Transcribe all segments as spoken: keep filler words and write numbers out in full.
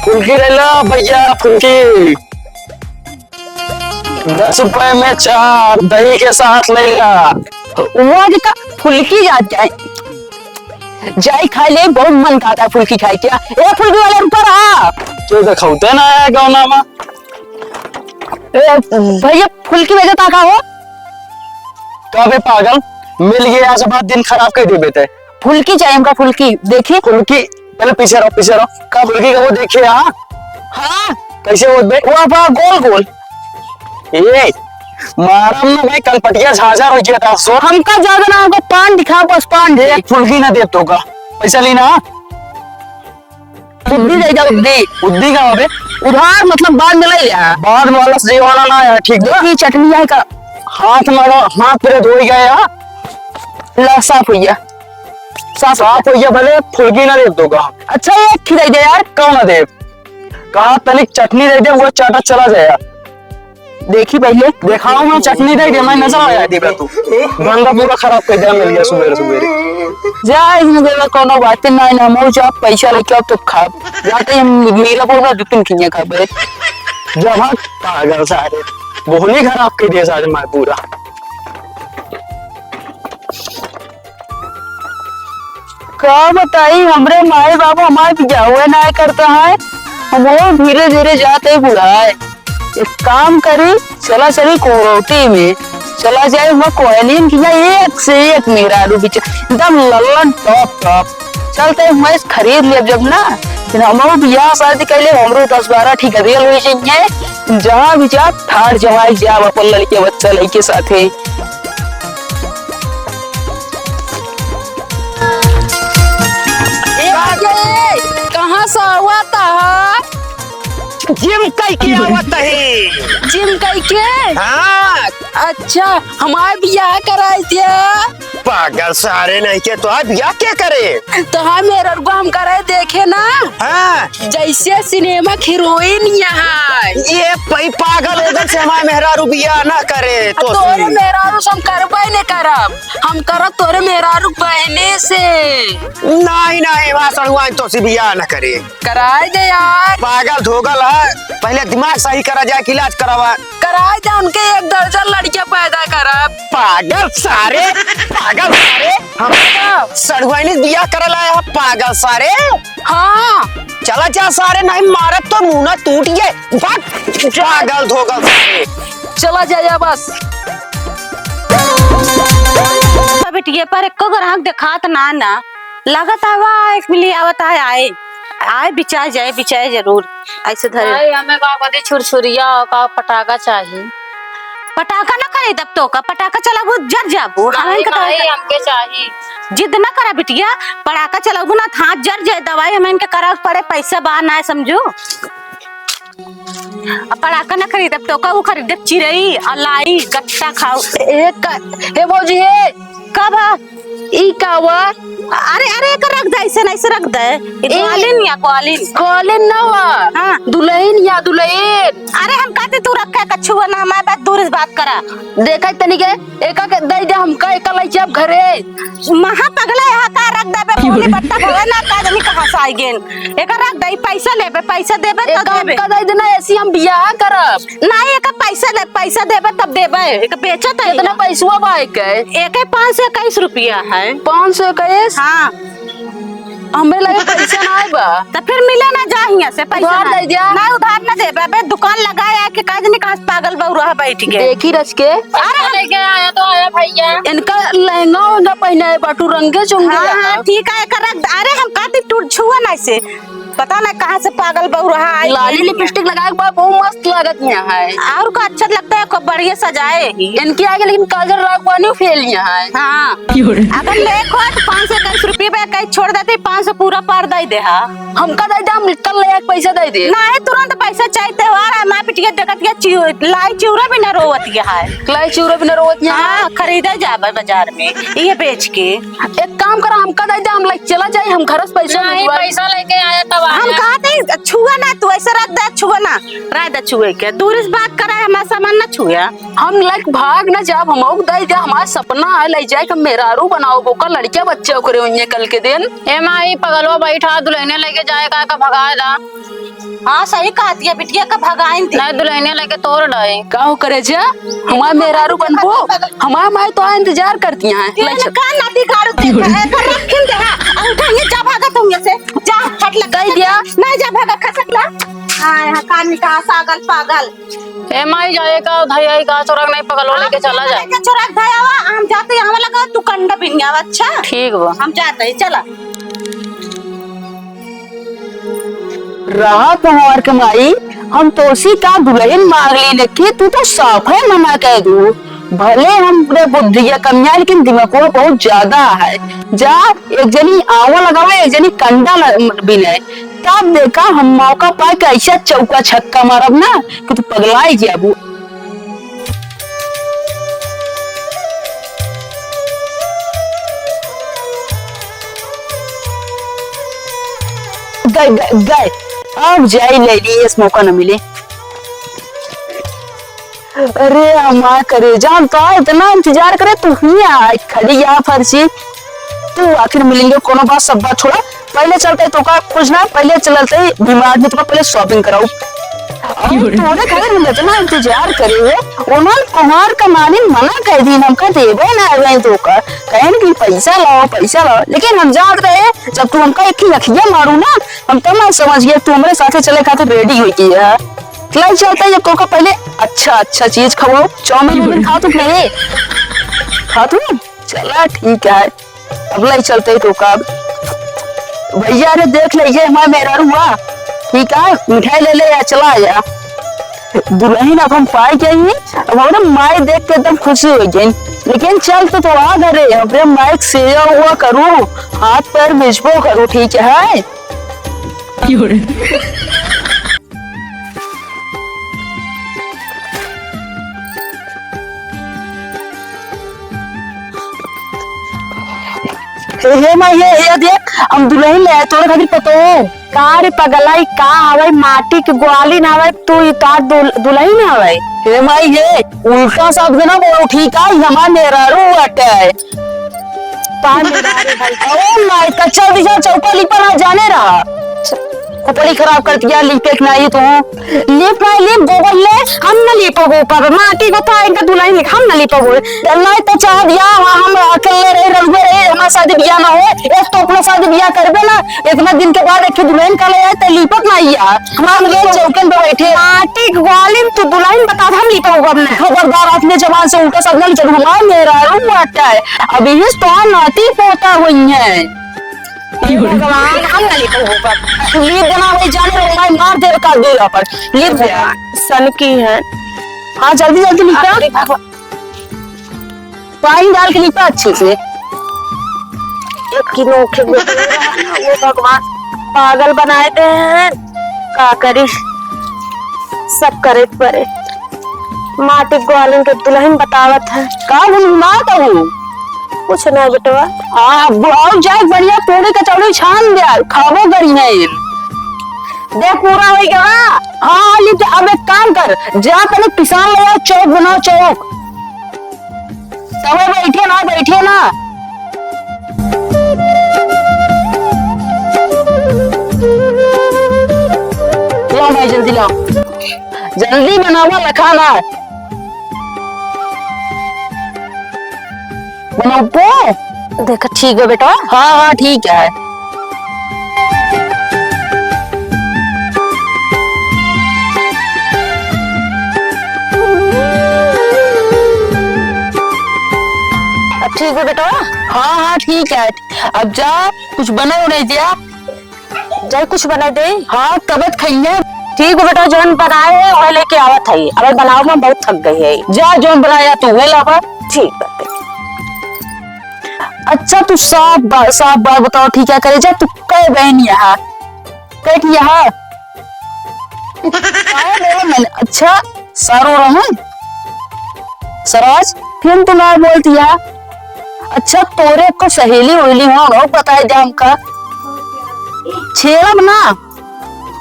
फुल्की ले ला भैया, फुल्की। दस रुपए में चार, दही के साथ ले ला। वो आज का फुल्की जात जाए, जाई खाए ले, बहुत मन कहता है फुल्की खाए। क्या ए फुल्की वाला, रुका रहा। तो देखौते ना है गौना में। ए, भैया, फुल्की बेचत का हो? का बे पागल, मिल गया आज, बात दिन खराब कर देबे ते। फुल्की चाहिए हमका, फुल्की। देखी। फुल्की, पहले पीछे रहो, पीछे रहो। का फुल्की का वो देखिए, हाँ? हाँ। कैसे होत बे? वो बा गोल गोल। ए, मारम ना भाई, कलपटिया झाझा हो गया था। सो हमका ज्यादा ना, हमको पान दिखा, बस पान दे। एक फुल्की ना दे तो का, पैसा लेना। उद्दी दे दे, उद्दी। उद्दी का बे? उधार, मतलब, बाद में ले लिया। बाद में वाला सही वाला ना है, ठीक बा? देखी, चटनी है का? हाथ मारो, हाथ पूरे धोई गए यार। ला, साफ हो गया। साफ हो गया, भले फुल्की ना दे तो का। अच्छा, एक खिलाई दे यार। क्यों ना दे? कहा तनिक चटनी दे दे, वो चाटा चला जाए यार। देखी पहले। देखाओ ना, चटनी दे दे, मैं नजर लगा दी बा तू। धंधा पूरा खराब कर दिया, मिल गया सुबेरे सुबेरे। जा, इन्हें देवे कोनो बात नहीं ना, मऊ जा, पैसा लेके आओ तो खा। जाते हम मीरा बोला दो तीन खिया खा बे। जा भाग, पागल सारे। बोहनी खराब कर दिया सारे मैं पूरा। का बताई, हमरे माई बाबू हमारे बियाहे नाहीं करता है, हम वो धीरे धीरे जाते बुढ़ाए। एक काम करी, चला चली कोरौती में, चला जाए वहाँ कोयलिन की ना एक से एक मेहरारू बिच एकदम लल्लन टॉप टॉप। चलते हम खरीद लेब जब ना, फिर हम बियाह शादी कर ले, हमरो दस बारह ठीक रेल हो जाइए, जहाँ भी जा ठाड़ जमाई जाब अपन लड़के बच्चा लड़के साथे। ए, कहाँ से आवत ह? जिम कई के आवत ही। जिम कई के? हाँ। अच्छा, हमार बियाह कराई दिया। पागल सारे नहीं के, तो बियाह के करे? तो हाँ, मेहररुआ हम करे देखे ना। हाँ। जैसे सिनेमा के हीरोइन यहाँ। ये पई पागल हो गल से हमार मेहरारू बियाह ना करे, तो तोरे मेहरारू से हम करबे नहीं करब, हम करब तोरे मेहरारू बहने से। नहीं, नहीं, वहाँ सड़ुआइन तो से बियाह ना करे। कराए दे यार। पागल धोगल है, पहले दिमाग सही करा जाए कि इलाज करावा। कराए दे, उनके एक दर्जन लड़कियां पैदा करब। पागल सारे, पागल सारे, हम का? सड़ुआइन से बियाह करल आया है, पागल सारे। हाँ। चला जा सारे, नहीं मारत तो मुंह ना टूट जाए। भाग, पागल धोगल सारे। चला जाया बस। बिटिया पर एको ग्राहक देखात ना ना। लागत आवा, एक मिली आवत आए, आए। आए, बिचाए जाए, बिचाए जरूर। ऐसे धरे। भाई, हमें का कथी छुरछुरिया और का पटाखा चाही। पटाखा ना खरीदब तो का, पटाखा चलाबू जर जाबू। हमें नहीं, का नहीं, हमके चाही। जिद ना करा बिटिया, पटाखा चलाबू ना, हाथ जर जाए, दवाई हमें इनके करा पड़े, पैसा बा ना, समझू। अब पटाखा ना खरीदब तो का, वो खरीदब चिरई और लाई, गट्टा खाओ। ए, का, हे भौजी, हे। का बा? ई का बा? अरे, अरे, एकर रख दे, ऐसे नहीं, ऐसे रख दे। ई ए, ग्वालिन या ग्वालिन। ग्वालिन ना बा। हाँ। दुल्हन या दुल्हन। अरे, हम कहते तू रखे, कछुआ ना, हमारे बात दूर से बात करा। देखा तनी के, एका के दे दे हमका, एका ले जाब घरे। महा पगला यहाँ का रख देबे, बोली बट्टा भवे ना, का जानी कहाँ से आई गेन। एका रख दे, पैसा लेबे, पैसा देबे तो एका देबे। हमका दे देना, ऐसी हम बियाह करब। नहीं, एका पैसा ले, पैसा देबे तब देबे, एका बेचत है कितना यहाँ। पैसवा बा एके? एके पाँच सौ इक्कीस रुपया है। पाँच सौ इक्कीस? हाँ। हमें लगे पैसा ना आए बा। तो फिर मिले ना जा हियाँ से पैसा उधार ना। दे दिया। नहीं, उधार ना देबे। अबे दुकान लगाए आके का जानी कहाँ से पागल बउरहा बैठ गए। देखी रच के। अरे पैसा लेके आया तो आया भैया। इनका लहंगा वहंगा पहनाए बाटू, रंगे चुंगे हाँ, हाँ, यहाँ। ठीक है, एकर रख द-, अरे हम कहती तू छुआ ना इसे। पता ना कहाँ से पागल बउरहा आई लाली है। लिपस्टिक लगा के बा, बहुत मस्त लागत यहाँ है। और का अच्छा लगता है, खूब बढ़िया सजाए ही। इनके आगे लेकिन काजल राघवानी फेल यहाँ है। हाँ। अगर ले खोट पाँच सौ दस रुपये में कहीं छोड़ देते, पाँच सौ पूरा पार दे दे हा। हमका दे दे, हम कल ले आके पैसा दे दे। नहीं, तुरंत पैसा चाहिए, त्योहार है, माँ पिटिया देखत के चिउ-, लाई चिउरा भी ना रोवत के है। लाई चिउरा भी ना रोवत यहाँ हाँ, है। खरीदे जाबे बाजार में, ये बेच के। एक काम करा, हमका दे दे, हम लेके चला जाए, हम घर से पैसा नहीं, मंगवा पैसा लेके आया तब हम आया। कहते हैं, छुआ ना, तू ऐसे रख दे, छुआ ना, रह दे छुए के, दूर से बात करा, हमारा सामान ना छुआ। हम लेके भाग ना जाब, हम ओक दे दे, हमारा सपना है ले जाए के मेहरारू बनाओ, ओकर लड़किया बच्चे ओकरे होइए कल के दिन। ए माई, पगलवा बैठा, दुल्हने लेके जाए का, का भगाए दा। हाँ, सही कहत हिया, बिटिया का भगाइन दे। नहीं, दुलहिनिया लेके तोर डाई। का हो करेजा, हमार मेहरारू बनबो? हमार माई तो इंतजार करती हैं। तेन का नदी गाड़ू दे, एकर रखिन दे, हाँ। अंगठा ये जा भागत हूँ से, जा, हट लग। कह दिया। नहीं जा भागा, खसक ला। हाँ, यहाँ कान निकाल, सागल पागल। ए माई, जाए का, धैया का, चोरक नहीं पकड़ लो, लेके चला जाए। लेके चोरक धैयावा, हम जाते यहाँ वाला का, तू कंडा बिन जावा, अच्छा? ठीक बा। हम जाते ही, चला। रहा तोहर के माई, हम तोसी का दुलहिन मांग ली, लेकिन तू तो साफे मना कर दू। भले हम पूरे बुद्धिया कम है, लेकिन दिमागवा बहुत ज्यादा है। जा, एक जनी आवा लगावे, एक जनी कंडा ल-, बिने। तब देखा, हम मौका पाए के ऐसा चौका छक्का मारब ना कि तू पगलाई जाबू। गए, गए, गए। अब जाई ले ली, इस मौका न मिले। अरे हमार करेजा, हम तो इतना इंतजार करे, तू ही आ, खड़ी या फर्जी। तू आखिर मिलेंगे, कोनो बात, सब बात छोड़ा। पहले चलते तो का खोजना, पहले चलते ही डीमार्ट में तो पहले shopping कराऊ। अरे तोरे खातिर हम इतना इंतजार करे है, उन्होंने कुमार का मालिन मना कर दी, हमका देवे ना आवे तो का, कहेन कि पैसा लाओ, पैसा लाओ, लेकिन हम जात रहे, जब तू हमका एक ही अखिया मारू ना, हम तब ना समझ गए तू हमरे साथे चले खातिर ready हो गई है। लाई चलता ये तोका पहले अच्छा अच्छा चीज खवाओ, चाउमीन उमीन खा तू नहीं? खा तू? चला ठीक है, अब लाई चलते तोका। भैया रे देख ले, ये हमारा मेहरारू हुआ, ठीक है, मिठाई ले ले या चला या। दुलहिन अब हम पाई गई, अब हमरे माई देख के एकदम खुशी हो गई। लेकिन चल तो, तो आ घरे, हमरे माई के सेवा हुआ करू, हाथ पैर मिजबो करू, ठीक है? हे, हे माई, हे, हे देख, हम दुलहिन ले आए तोरे खातिर पतोह। का रे पगलाई, का हवै? माटी के ग्वालिन हवै, तू ई तार दुल-, दुलहिन हवै? हे माई, हे उल्टा शब्द ना बोलो, ठीक है? ई हमार मेहरारू बाटे। का मेहरारू भाई? अरे माई, कच्चा बिजा चौका लिपा ना जाने रहा। खोपड़ी खराब कर दिया, लिपे के नाही तू। लीप ना लीप, गोबर ले, हम ना लीपो गोबर। माटी को था इनका दुलहिन, हम ना लीपो गोबर। नहीं तो चाह दिया, हम अकेले रहे, रलुए रहे, हमारे शादी बियाह ना हो। एक तो अपना शादी बियाह करबे ना, इतना दिन के बाद एक दुलहिन का ले आए, तो लीपत ना आइया। हम लोग चौकन पे बैठे। माटी के ग्वालिन तू दुलहिन बता, हम लीपो गोबर ना। खबरदार, अपने जबान से उल्टा शब्द ना निकलू। हमारा मेहरारू बाटा है, अभी इस तो नाती पोता हुई है। हे भगवान, हम ना लीपो गोबर। लीप देना वही जाने रो, माई मार दे का दूर पर। लीप दे। सन की है। हाँ, जल्दी, जल्दी लीपा। अरे भगवान। पानी डाल के लीपा अच्छे से। एक ही नोखे बेटे, वो भगवान पागल बनाए दे हैं। का करी, सब करे के परे। माटी ग्वालिन के दुलहिन बतावत है। का गुनगुनात हूँ? कुछ ना बेटवा। हाँ, अब जाए बढ़िया पूरी कचौड़ी छान दे, खाबो करी है। देख पूरा हो गया। हाँ, ली तो अब एक काम कर, जा तने पिसान ले आओ, चौक बनाओ, चौक। तबे बैठे ना, बैठे ना। लाओ भाई, जल्दी लाओ, जल्दी बनावा, लखा ना। बनाओ पो। देखा, ठीक है बेटा। हाँ, हाँ, ठीक है। अब ठीक है बेटा? हाँ, हाँ, ठीक है। अब जा, कुछ बना उना दिया। जाए कुछ बना दे। हाँ, तबत खइया। ठीक है बेटा, जौन बनाए है, वह लेके आवत है। अब बनाओ, मैं बहुत थक गई है। जा, जौन बनाया तू, वह लावा। ठीक बात है। अच्छा, तू साफ बा-, साफ बात बताओ, ठीक है करे जा, तू कै बहन यहाँ? कै ठिया है? काहे बोला मैंने? अच्छा, सारो रहन। सरोज, फिर तू ना बोलती है। अच्छा, तोरे को सहेली उहेली हो, लोग बताए जा हमका। छेड़ब ना।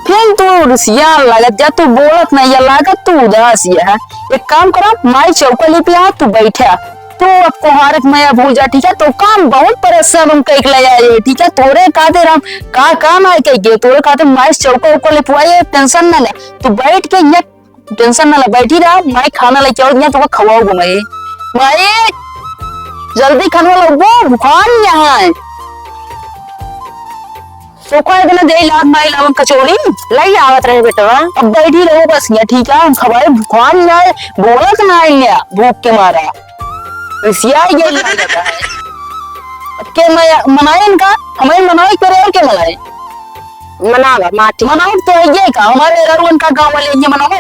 फिर तू रुसिया लागत जा, तू बोलत नहीं है, लागत तू उदास ही है। एक काम करो, माई चौका लिपि आ, तू बैठा। तू अब कोहार क मया भूल जा, ठीक है? तो काम बहुत परेशान हम कइके ले आए, ठीक है? तोरे खातिर हम का काम आए कइके, तोरे खातिर माई से चौका उका लिपवाए, tension ना ले। तू बैठ के यहाँ tension ना ले, बैठी रहा, माई खाना लेके आओ, यहाँ तुमको खवाओ घुमाए। माई, जल्दी खाना लाओ, वो भुखान यहाँ है। तो का इतना देर लाग माई लावन कचौड़ी? लई आवत रहे बेटवा। अब बैठी रहो बस यहाँ, ठीक है? हम खवाए भुखान यहाँ है, बोलत ना है यहाँ, भूख के मारा। रिसिया ये यहाँ जाता है। अब के मैं मनाए इनका? हमें मनाए करे और के मनाए? मनावा, माटी। मनावट तो है ये का, हमारे मेहरारू इनका गाँव वाले ये मनावे।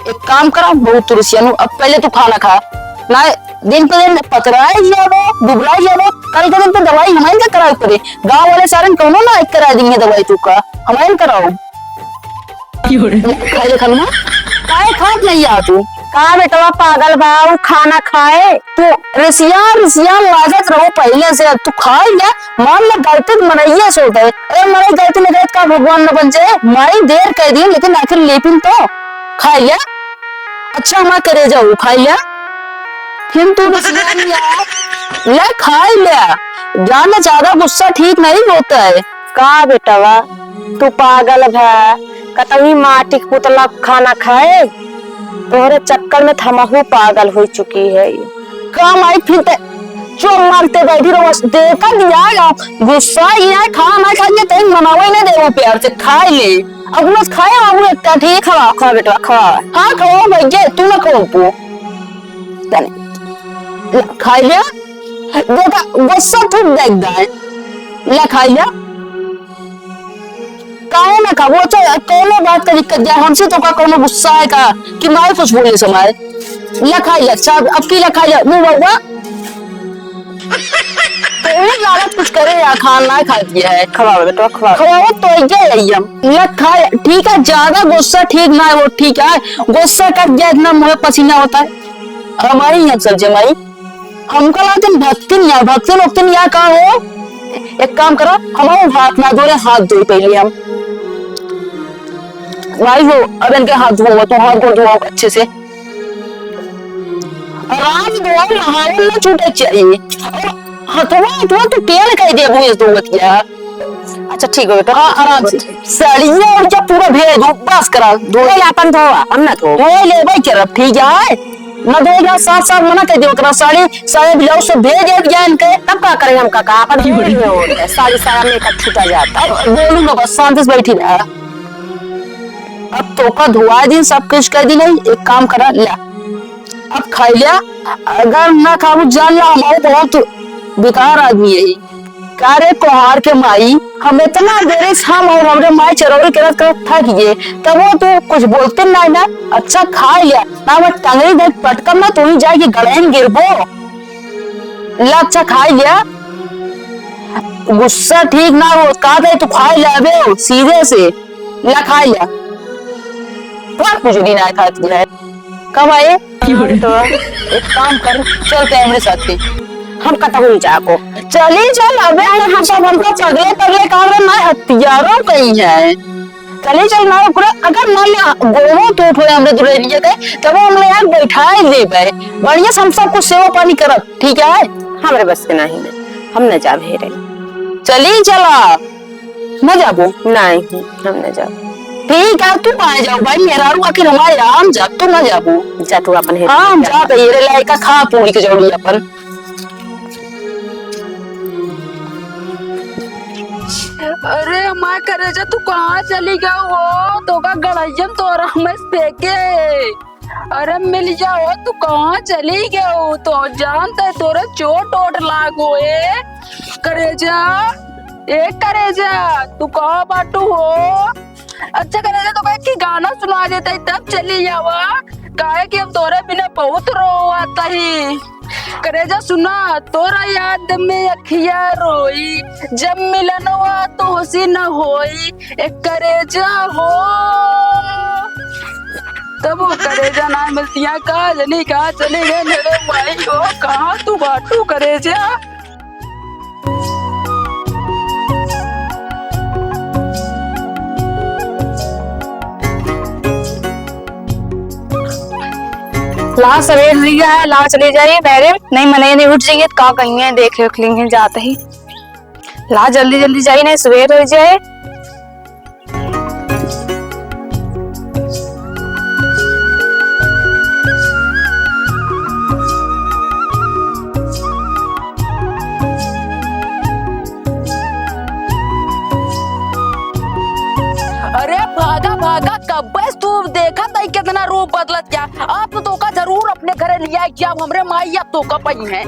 एक काम करा, बहुत तुलसियानु, अब पहले तू खाना खा, ना दिन पे दिन पतराए जाबो, दुबराए जाबो, कल के दिन पे दवाई हमारे का करावे पड़े। गाँव वाले सारे कौनो ना एक करा देंगे दवाई तू का, हमारे कराओ। खाए ले खाना, काहे खात नहीं आ तू? का बेटवा पागल बा, वो खाना खाए। तू रिसिया, रिसिया लागत रहो पहले से, अब तू खा ले, मान ले गलती तो मनैया से होता है। अरे मनई गलती में गलत का भगवान न बन जाए, माई देर कर दी, लेकिन आखिर लेपिन तो खा ले। अच्छा, हमार करेजा हो, खा ले। फिर तू रिसिया नहीं आया, ले खा ले। जान ले, ज्यादा गुस्सा ठीक नहीं होता है। का बेटवा, तू पागल भा, कतई माटी के पुतला खाना खाए? तोहरे चक्कर में त हमहू पागल हो चुकी है। का माई फिर ते चुप मारते बैठी रहो, बस देखत जाएगा, गुस्सा ही है, खा ना खा के तई मनावे ना देवो प्यार से, खाए ले। अब मत खाए बाबू, एकटा ठीक। खवा, खवा बेटवा, खवा। हाँ, खवा भैया, तू ना खवा पो। तने। ला, खाए ले। देखा, गुस्सा ठीक देख दाए। ला, खाए ले। काहे ना खाबो? अच्छा, कौनो बात का दिक्कत जाए, हमसे तो का कौनो गुस्सा है का कि माई कुछ बोले समाए? ला खाई ले, अच्छा, अब की ला खाई ले, मुँह बउआ। तो ये लालच कुछ करे या खान ना खा दिया है। खवाओ बेटा, खवाओ। खवाओ तो ये है हम। ला खाए, ठीक है, ज्यादा गुस्सा ठीक ना है वो, ठीक है, गुस्सा कट जाए, इतना मुँह पसीना होता है। हमारी यहाँ सब जमाई। हमका ला तुम भक्तिन या, भक्तिन उक्तिन या का हो? एक काम करो, हमारे हाथ ना धोले, हाथ धोई पहले हम। भाई हो, अब इनके हाथ धोओ, तो हाथ गोड़ धोओ अच्छे से। आराम धोओ, नहावल ना छूटे चाहिए। और हथवा, हथवा तो तेल कह दे, भूज दो बतिया। अच्छा, ठीक हो बेटा। हाँ, आराम से। साड़िया और क्या पूरा भेज दो, बस करा दो। ले, अपन धोवा, हम ना धोवा। धोए ले भाई, के रब ठीक है। ना धोए ना, साफ साफ मना कर दे, ओकरा साड़ी, साया, ब्लाउज सब भेज दे ज्ञान के। तब का करे हम काका, अपन धोए ले हो, साड़ी साया में का छूटा जाता। अब बोलू ना, बस शांति से बैठी रहा। अब तो का धोआ दिन, सब कुछ कर दी नहीं, एक काम करा, ले। अब खाई लिया, अगर ना खाबू जान ला, हम बहुत बेकार आदमी है। का रे कोहार के माई, हम इतना देर से हम और हमरे माई चरौरी करत करत थक गए, तब वो तू कुछ बोलते नहीं ना। अच्छा खाई लिया, ना मैं टंगरी धर पटकम ना, तू ही जाके गड़हन गिरबो। ला अच्छा खाई लिया, गुस्सा ठीक ना हो, का दे तू खाई ले अबे सीधे से। ला खाई ले। तोर कुछ भी ना खात है। कब आए? तो एक काम कर, चल ते हमरे साथे। हम कतहु नहीं जाबो। चली चल, अबे नहीं, हम सब हमका पगले पगले काम रे, ना हथियारों कहीं है। चली चल ना, ओकरा अगर मान ले गोड़ो टूट होए हमरे दुल्हनिया के, तब हम ले आके बैठाए लेबे। बढ़िया से हम सब कुछ सेवा पानी करब, ठीक है? हमरे बस के नहीं, हम न जाबे रे। चली चला। न जाबो? नहीं, हम न जाबो। ठीक है, तू काहे जाओ भाई, मेहरारू आखिर हमारे, हम जा, तू न जाबो। जा तू अपन हेरे हाँ, हम जा। जाबे, ये रे लायका खा पूरी कचौड़ी अपन। अरे हमार करेजा, तू कहाँ चली गयो हो? तो का गड़ैया में तोरा हमें फेंके। अरे मिल जाओ, तू कहाँ चली गयो? तो जानते तोरे चोट ओट लागो ए करेजा, ए करेजा, तू कहाँ बाटू हो? अच्छा करेजा, तो कहे कि गाना सुना देता ही तब चली जावा, काहे कि अब तोरे बिना बहुत रोवाता ही। करेजा सुना, तोरा याद में अखिया रोई, जब मिलनवा तो हंसी न होई, ए करेजा हो। तब वो करेजा ना मिलतिया का जनी कहाँ चली गए मेरे भाई हो, कहाँ तू बाटू करेजा? ला सवेर होइ गया है, ला चली जाई मेरे, नहीं मनई नहीं उठ जाइए तो का कहिए, देख लिख लेंगे जाते ही। ला जल्दी जल्दी जाई, नहीं सवेर होइ जाए। अरे भागा भागा, कब्बे से तू देखत हई कितना रूप बदलत क्या। अब तो तोका जरूर अपने घरे लिया के, अब हमरे माई अब तोका पइहैं।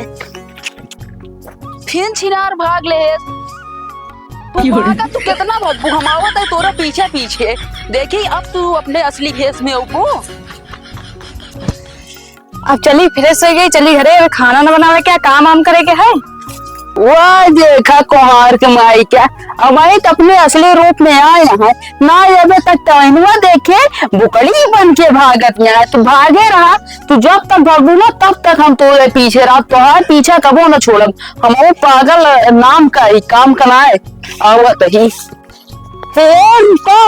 फिर छिनार भाग ले। तू भागा, तू कितना भगबू, हम आवत है तोरे पीछे पीछे। देखी अब तू अपने असली भेष में अउबू। अब चली, fresh होइ गई, चली घरे, अब खाना न बनावे, क्या काम वाम करे के है? वाह, देखा कोहार के माई क्या, अब आई तो अपने असली रूप में आए हैं। ना अबे तक टहनुआ देखे, बुकड़ी बन के भागत यहाँ है। तू भागे रहा, तू जब तक भागू ना, तब तक हम तोरे पीछे रहा, तोहार पीछा कबो न छोड़ब। हम वो पागल नाम का ही काम कनाए आवत ही। हे रुको,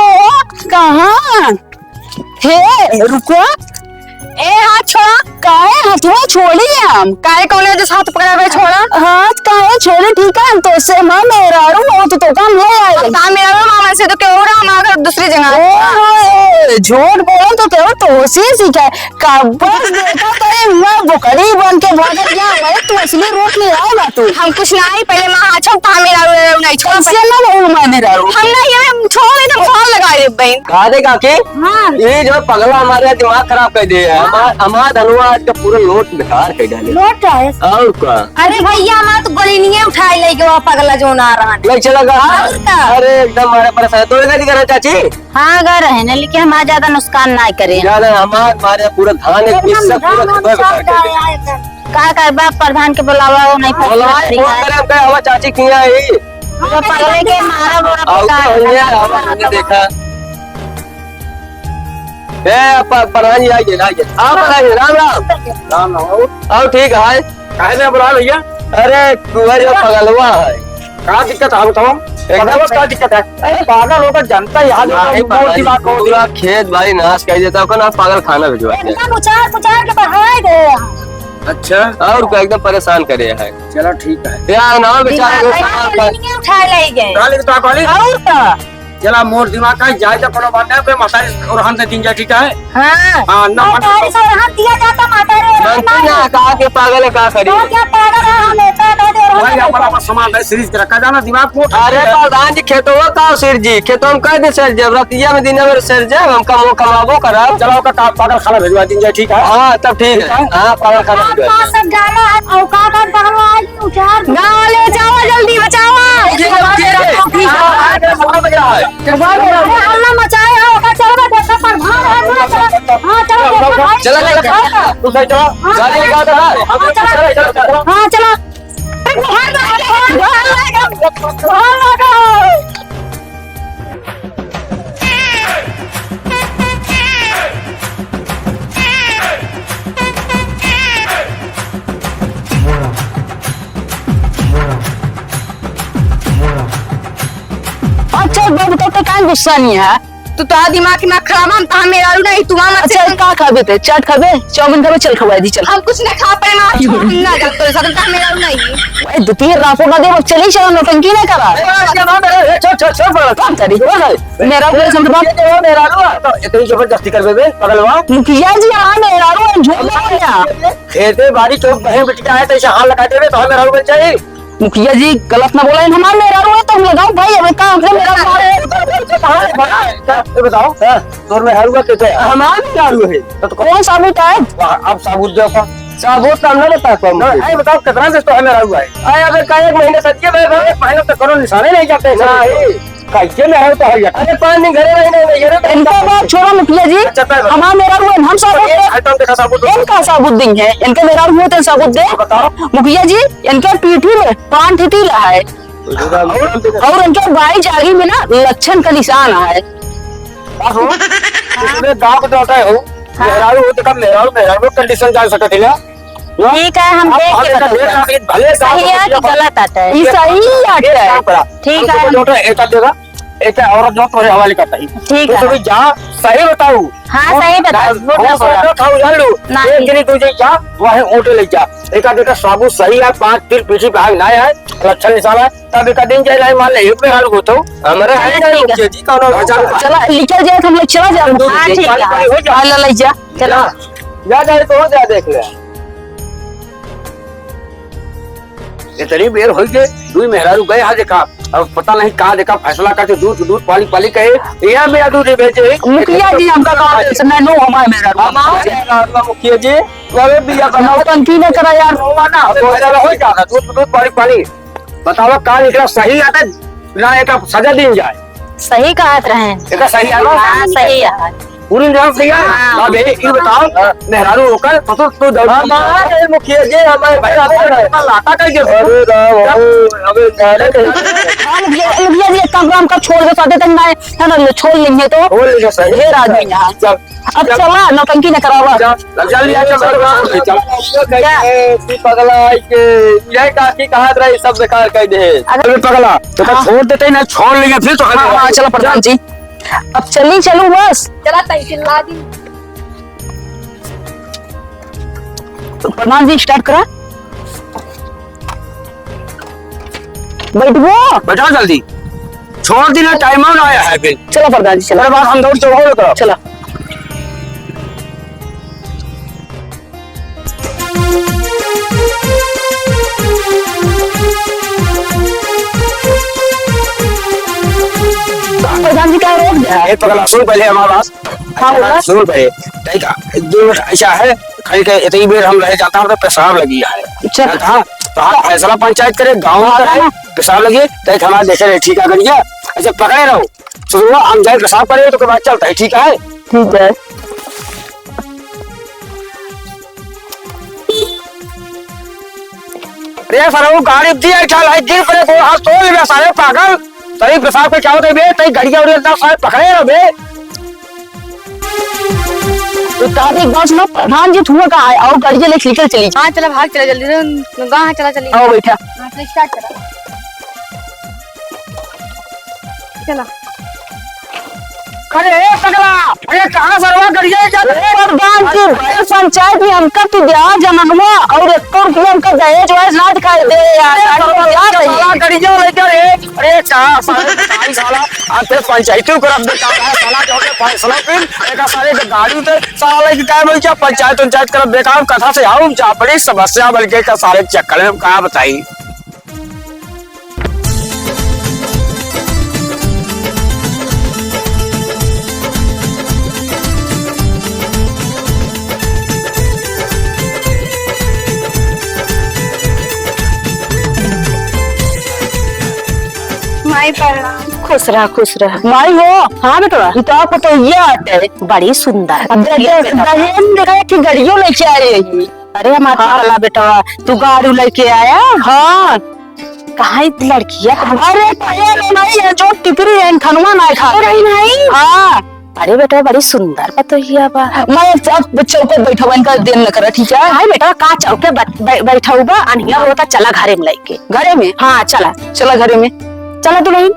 कहाँ? हे रुको। ए, हाथ छोड़ा। काहे हथवा छोड़ी हम? काहे कौने वजह से हाथ पकड़ा हुआ, छोड़ा? हाथ काहे छोड़ी? ठीक है, हम तो से माँ मेहरारू हो तो, तो काम ले आए। अब काम मेहरारू मामा से तो क्यों रहा, हमारा घर दूसरी जगह। ओ, ए, झूठ बोलो तो क्यों तो उसी सीखा है। कब्बस देखा तो ये हुआ बुकड़ी बन के भागत गया। अरे तू असली रूप में आए ना तू। हम कुछ ना आई, पहले माँ हाथ छोड़, काम मेहरारू नहीं छोड़। कैसे ना वो माँ मेहरारू? हम नहीं, हम छोड़ दे, तो कौन लगा दे बहन? का दे काकी? हाँ। ये जो पगला हमारे दिमाग खराब कर दिए है, हाँ। हमार, हमार धनुआ आज का पूरा लोट बेकार कर डाले। लोट है। और का? अरे भैया, हमार तो गोलिनिये उठाए ले गवा पगला जो ना रहा। ले चला गा। और का? अरे एकदम हमारे परेशान। तो इधर ही करा चाची? हाँ, गा रहे हैं, लेकिन हमारा ज्यादा नुकसान ना करे। ज्यादा हमार, हमारे पूरा धान एक एकदम बीस से पूरा धान खेतवा सब बेकार कर दे। गया है एकदम। का करबा, प्रधान के बुलावा, वो नहीं बोला, फैसला करी फोन है। करे, हम कहे, "आवा चाची किया ही।" वो पगले के मारा बोरा और बेकार तो है। हुई है, आवा, हमने देखा। ए, प-, प्रधान जी, आइए, आइए। आप आइए, राम, राम। राम, राम। और ठीक है? काहे में बुला भैया? अरे, तू है जो पगलवा है। का दिक्कत है, बताओ? एकदम पगलवा, का दिक्कत है? अरे, पागल होकर जनता यहाँ जो नहीं, मोर पागल, दिमाग को पूरा खेत भाई नाश कर देता, ओकर ना पागल खाना भिजवा दे। एकदम उचार पुचार के बढ़ाए दे। अच्छा। और को एकदम परेशान करे है। चलो, ठीक है। यार, ना बेचारे दिमाग को खराब कर। नहीं उठा ले गए। डाल के तो आप वाली। और का? चला, मोर दिमाग का जाए तो कोनो बात नहीं, कोई मतारी और हम दे दिन जाए, ठीक है? हाँ। हाँ, ना मतारी से और हम दिया जाता, मतारी और हम बनती ना। ना, कहा के पागल है, का करी? तो क्या पागल है, हम ऐसा कह दे और भाई, हम अपना, अपना सामान है, सीरीज के रखा जाना, दिमाग को। अरे, प्रधान जी, खेतवा का सिर जी, खेतवा में कह दे सर, जब रतिया में दिन में सर जाए, हमका मुँह कमाबो करब। चला, ओका का पागल खाना भिजवा दिन जाए, ठीक है? हाँ, तब ठीक है। ठीक है। हाँ, पागल खाना भिजवा दिन। सब जाना है, औकात है, पहलवान। उचार। गाँव ले जावा, जल्दी बचावा। उठिए, उठिए। हाँ, हाँ, हाँ, हाँ, हाँ। अरे, हल्ला मचाए हो, ओकर चलबे देखा प्रधान है, चलो, चलो। हाँ, चलो, देखो भाई। चलो, चलो, चलो। तू सही चलो। हाँ, गाड़ी चलो। निकाल दे ना। हाँ, चलो। हाँ, चलो। अरे, बाहर, बाहर, बाहर, बाहर लगा। बाहर लगा। अच्छा, बाबू, तो, तो काहे गुस्सा नहीं है? तू तो दिमाग ना खराब, हम तो मेहरारू नहीं, तू मत अच्छा, से का खाबे ते? चाट खाबे? चाउमीन खाबे? चल खवाई दी, चल। हम कुछ ना खा पाए, माँ, हम ना जाते, साथ तो मेहरारू नहीं। ए, दो तीन रापो ना दे, बस चली चला, नौटंकी ना करा। ए, छोड़, छोड़, छोड़, बड़ा काम करी, हो गए। मेहरारू के समझ बात। ये तो मेहरारू है, तो इतनी जबरदस्ती कर बे, पगलवा। मुखिया जी, हाँ, मेहरारू है, झूठ बोल रहा। खेते बाड़ी के बहन बिटिया है, तो ऐसे हाथ लगा देवे, तो हमें मेहरारू बन जाए। मुखिया जी, गलत ना बोला, हमार मेहरारू है, तो हम लगाओ भाई, अब का हमसे मेहरारू है? ये बताओ, हाँ, तोर मेहरारू है, कैसे है? हमार मेहरारू है। तो, तो कौन साबुत है? वाह, अब साबुत दे का। साबुत तो हम ना बता पाऊँ। ना, ये बताओ, कितना से तो है मेहरारू है? अरे, अबे, का एक महीने से दिए, मैं, मैं एक महीने तक करो, निशाने नहीं जाते हैं। नहीं। कैसे में है तो है यार? अरे पाँच दिन घरे रही नहीं, नहीं, ये तो इनका बात छोड़ो मुखिया जी, अच्छा, तय बताओ। हमार मेहरारू है, हम साबुत ये दे। आइटम देखा साबुत। इनका साबुत देंगे, इनके मेहरारू है तो साबुत दे। बताओ। मुखिया जी, इनके पीठी में पान ठिठी रहा है। और, और इनके बाई जागी में ना लक्षण का निशान है। बस हो, इसमें गाँव के डॉक्टर हो, हाँ। मेहरारू हो तो कब मेहरारू, मेहरारू condition जान सकते हैं ना? ठीक है, हम आप देख के भले बताते हैं। भले, भले सही है कि गलत आता है। ये सही आता है। एक काम करा। ठीक है। हम तुमको डॉक्टर एक आध देगा, एक औरत जो तोरे हवाले करता ही। ठीक तू है। थोड़ी जा, सही बताऊ। हाँ, सही बता, झूठ ना बोला। खाऊ जान लू। नहीं। एक जनी तू जा, वही वोट ले जा। एक आध का साबुत सही है, पाँच तीर पीछे भाग ना आए, लक्षण निशाना, तब एक दिन जाए, मान ले, एक में हाल होतो। हमारे हाँ, ठीक है। मुखिया जी, कौन हो? चला, चला, निकल जाए, हम लोग चला जाए। हाँ, ठीक है। हाँ, ले, ले जा, चला। जा, जा, तो हो जा, देख ले। इतनी बेर होई गए, दुई मेहरारू गए, हाँ, देखा, अब पता नहीं का देखा, फैसला करते, दूध, दूध, पाली, पाली कहे, ये मेरा दूध ही बेचे। मुखिया जी, हमका कहा, ऐसे नहीं, नो, हमारे मेहरारू। हमारे मेहरारू, मुखिया जी, अरे बिया बनाओ। नौटंकी न करा यार। अब फैसला हो जाता, दूध, दूध, पाली, पाली। बतावा का निकला सही आता, ना एका सजा दीन जाए। सही कहत रहे। एका सही आवा? हाँ, सही है। पूरी तरह सही है? हाँ। अब ये, ये बताओ, मेहरारू होकर ससुर तो दौड़ हाँ, मार रे मुखिया जी, हमारे भाई, आप लोग लाता का ये? अरे राम, अबे, अबे, अरे। हाँ, मुखिया, मुखिया जी, एक काम करो, हमका छोड़ के साथे तक ना, है ना, छोड़ लेंगे तो। छोड़ लेंगे, सही। ढेर आदमी यहाँ। चल। अब चला, नौटंकी न करावा। चल, चल, चल, चल, चल, चल। क्या? ए, तू पगला है के, यही काकी कहा रही, सब बेकार कर दे। अगर अबे पगला, तो का हाँ। छोड़ देते ही ना, छोड़ लेंगे फिर तो हाँ, हाँ, चलो प्रधान जी। अब चली, चलूं बस। चला, तई चिल्ला दी। तो प्रधान जी, start करा। बैठबो? बैठा जल्दी। छोड़ दी ना, टाइम ना आया है फिर। चलो प्रधान जी, चलो। अरे बात हम दौड़ चौको करो। चलो। प्रधान जी, का रोक दिया? ए, पगला, सुन पहले हमारी बात। हाँ, बोला। सुन पहले, देखा, जो ऐसा है, कहीं के इतनी बेर हम रह जाता है, तो पेशाब लगी है। चल। हाँ, तो आप फैसला पंचायत करे, गाँव में हाँ, करे, हाँ। पेशाब लगी, तो एक हमारे देखे रहे, ठीक है, करिए, ऐसे पकड़े रहो। सुनो, हम जाए पेशाब करे, तो के बाद चलता है, ठीक है? ठीक है। अरे सारे, वो गाड़ी दी है, चल, है, गिर पड़े, गोड़ हाथ तोड़ लेबे, सारे पागल। तई पेशाब के क्या होता है बे? तई गड़िया उड़िया ना सारे पकड़े रहो बे। तो तारी एक बात सुनो, प्रधान जी, धुआं कहाँ है? और गड़िया लेके निकल चली। हाँ, चला, भाग चला जल्दी से, गाँव है, चला चली। आओ, बैठा। हाँ, चल, start करा। चला। अरे, ए पगला, अरे, कहाँ सरवा गड़िया जाते हैं? प्रधान जी, भाई पंचायत में हमका तू दिया जनमवा और एक रुपया हमका दहेज वहेज ना दिखाई दे यार। अरे, सरवा क्या गड़िया लेकर, ए, अरे, कहाँ साले, कहाँ साला, आप फिर पंचायती को रख देता है, साला, जो है, फैसला फिर, एक साले के गाड़ी पे, साला की क्या बोल क्या पंचायत, पंचायत कर बेकार कथा से आऊँ, जा बड़ी समस्या बन के का साले चक्कर में, का बताई। माई प्रणाम। खुश रह, खुश रह। माई हो। हाँ बेटवा। ई तो आप तो ये आते। बड़ी सुंदर। अब दे-, दे-, दहेज में देखा कि गड़ियो लेके आ रही है। अरे हमार हाँ। पगला बेटवा, तू गाड़ू लेके आया? हाँ। कहाँ ई लड़किया? अरे भैया रे, नहीं है, जो टिकरी है, खनवा ना खा। अरे नहीं। हाँ। अरे बेटवा, बड़ी सुंदर पतोहिया बा। मैं अब चौक पे बैठा हुआ, इनका देर न करा, ठीक है? हाय बेटवा, का चौक पे बै-, बै-, बैठा हुआ, अनिया होता, चला घरे में लेके। घरे में? हाँ, चला। चला घरे में। चला दुल्हन।